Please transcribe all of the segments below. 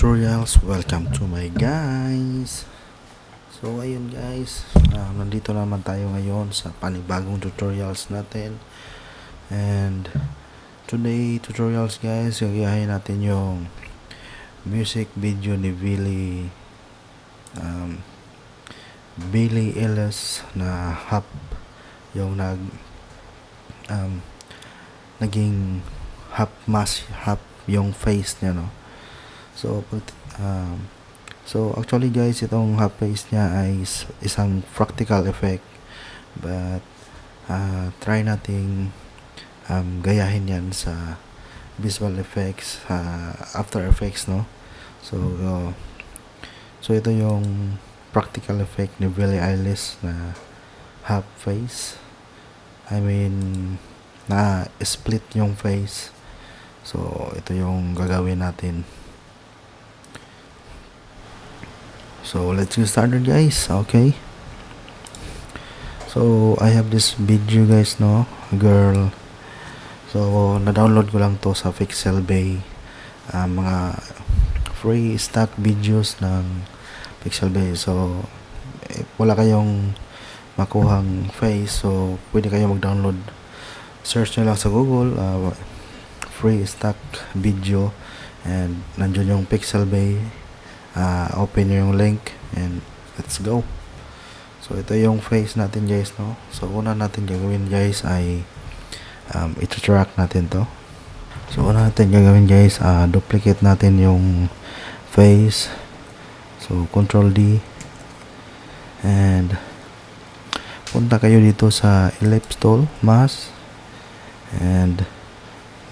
tutorials, welcome to my guys. So ayun guys, nandito naman tayo ngayon sa panibagong tutorials natin. And today tutorials guys, gagayahin natin yung music video ni Billie Eilish na Hop, yung naging half mask, half yung face niya, no. So actually guys, itong half face niya ay isang practical effect, but try nating gayahin yan sa visual effects, After Effects, no. So ito yung practical effect ni Billie Eilish na half face, na split yung face. So ito yung gagawin natin. So let's get started guys. Okay, so I have this video guys, no, girl. So na-download ko lang to sa Pixelbay, mga free stock videos ng Pixelbay. So wala kayong makuhang face, so pwede kayo mag-download. Search nyo lang sa Google, free stock video, and nandun yung Pixelbay. Open nyo yung link and let's go. So ito yung face natin guys, no. So una natin gagawin guys ay ito-track natin to. So una natin gagawin guys, duplicate natin yung face. So Control D, and punta kayo dito sa ellipse tool, mask, and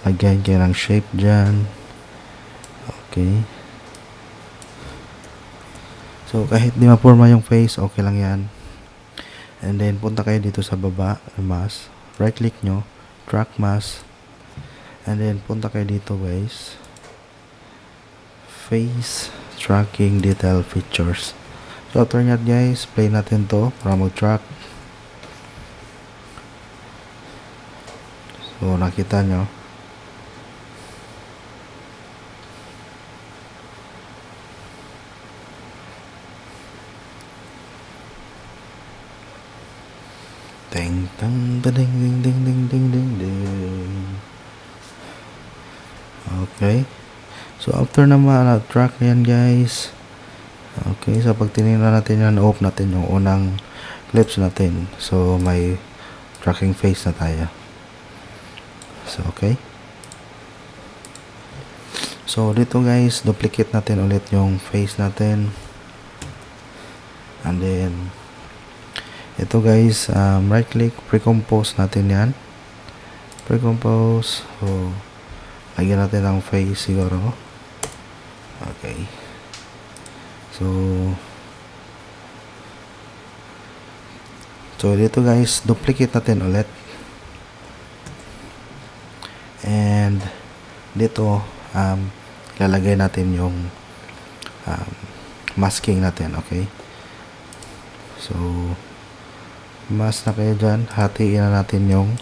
lagyan kayo ng shape dyan. Okay, so kahit di maporma yung face, okay lang yan. And then punta kayo dito sa baba, mask, right click nyo, track mask, and then punta kayo dito guys, face tracking detail features. So after that guys, play natin to para mag-track. So nakita nyo, ding ding ding ding ding ding ding ding ding. Okay, so after na ma-track yan guys, okay, so pag tinignan natin yan, off natin yung unang clips natin. So may tracking face na tayo. So okay, so dito guys, duplicate natin ulit yung face natin, and then ito guys, right click, pre-compose natin yan, pre-compose. So lagyan natin ang face siguro. Okay, so dito guys, duplicate natin ulit, and dito lalagay natin yung masking natin. Okay, so mask na kayo dyan, hatiin na natin yung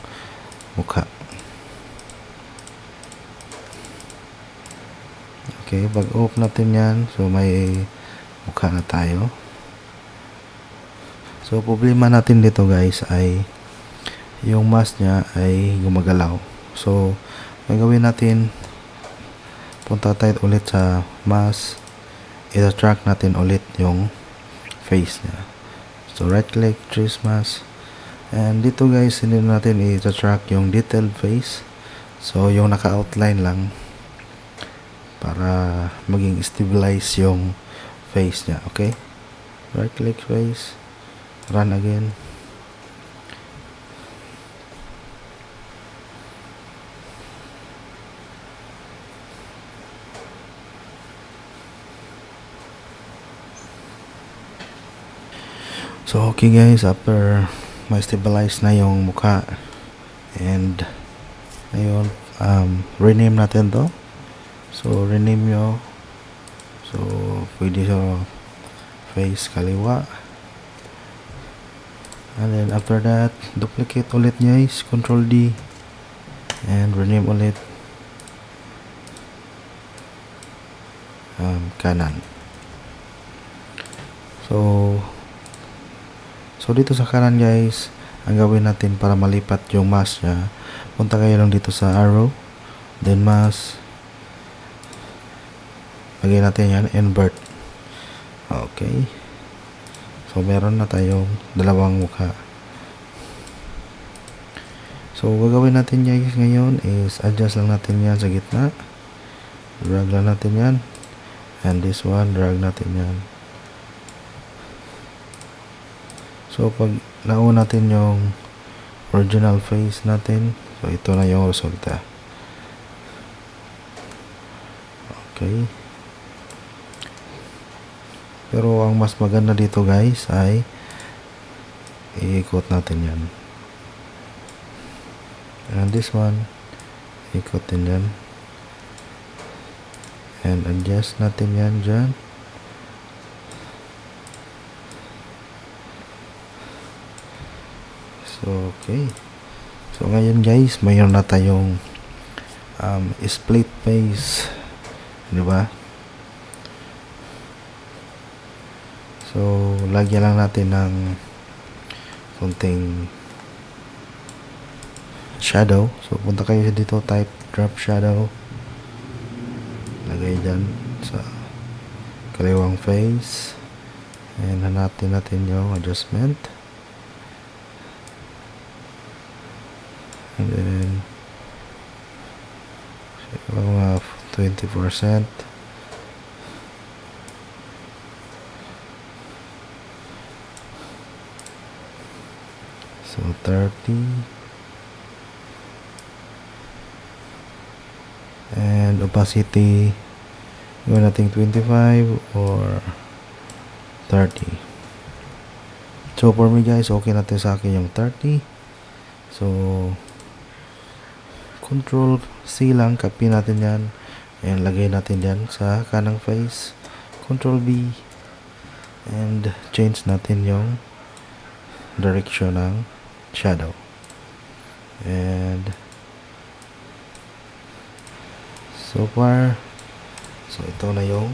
mukha. Okay, pag off natin yan, so may mukha na tayo. So problema natin dito guys ay yung mask nya ay gumagalaw. So gagawin natin, punta tayo ulit sa mask, i-track natin ulit yung face nya. So right click, trace mask, and dito guys, hindi natin i-track yung detailed face. So yung naka-outline lang para maging stabilize yung face nya. Okay, right click face, run again. So okay guys, after ma-stabilize na yung mukha, and ayun, rename natin to. So rename nyo, so pwede sa face kaliwa, and then after that, duplicate ulit guys, Control D, and rename ulit. kanan. So dito sa kanan guys, ang gawin natin para malipat yung mouse nya, punta kayo lang dito sa arrow, then mouse, lagay natin yan, invert. Okay, so meron na tayong dalawang mukha. So gagawin natin guys ngayon is adjust lang natin yan sa gitna, drag lang natin yan, and this one drag natin yan. So pag naon natin yung original face natin, so ito na yung resulta. Okay, pero ang mas maganda dito guys ay iikot natin yan, and this one ikot din yan, and adjust natin yan dyan. So okay, so ngayon guys mayroon na tayong split face, di ba? So lagyan lang natin ng konting shadow. So punta kayo dito, type drop shadow, lagay dyan sa kaliwang face, and hanapin natin yung adjustment, and then mga 20%. So 30, and opacity gawin natin 25 or 30. So for me guys, okay natin sa akin yung 30. So Control C lang, copy natin yan, and lagay natin yan sa kanang face. Control B, and change natin yung direction ng shadow, and so far, so ito na yung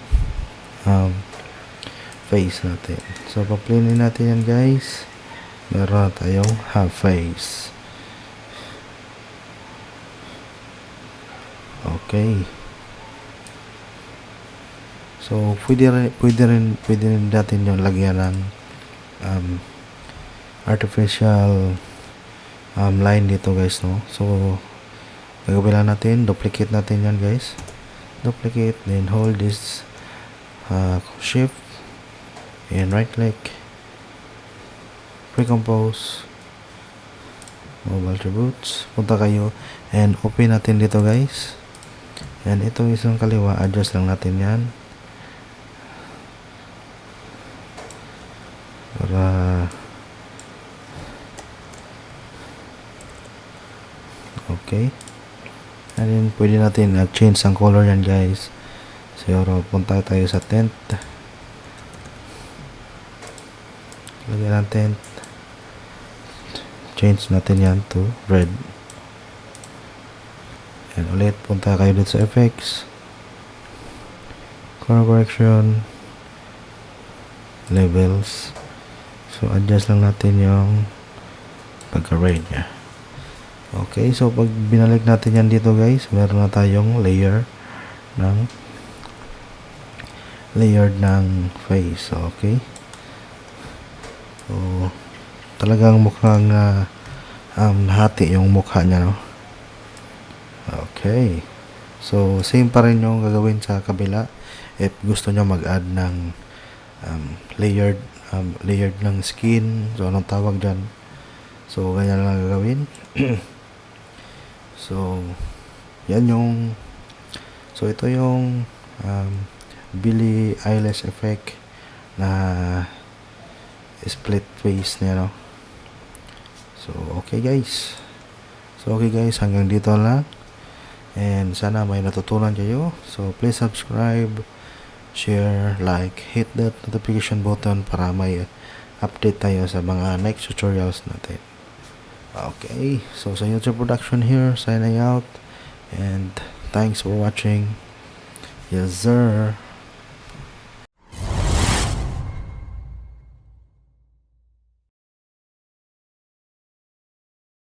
face natin. So pa-planin natin yan guys, meron na tayong half face. Okay, so pwede rin natin yung lagyan ng artificial line dito guys, no? So gagawin lang natin, duplicate natin yan guys, duplicate, then hold this shift and right click, pre-compose, mobile attributes, punta kayo and open natin dito guys, and itong isang kaliwa, adjust lang natin yan para okay, and then pwede natin change ang color yan guys. Siguro punta tayo sa tint, lagyan ng tint, change natin yan to red, and ulit punta kayo dito sa effects, color correction, levels, so adjust lang natin yung pagka-red nya. Okay, so pag binalik natin yan dito guys, meron na tayong layered ng face. Okay, so talagang mukhang hati yung mukha niya, no? Okay, so same pa rin yung gagawin sa kabila. If gusto nyo mag-add ng layered ng skin, so anong tawag dyan, so ganyan lang gagawin. So yan yung, so ito yung Billie Eilish effect na split face niya, no? So okay guys, hanggang dito lang, and sana may natutunan kayo. So please subscribe, share, like, hit that notification button para may update tayo sa mga next tutorials natin. Okay, so sa YouTube Production here, signing out, and thanks for watching. Yes sir.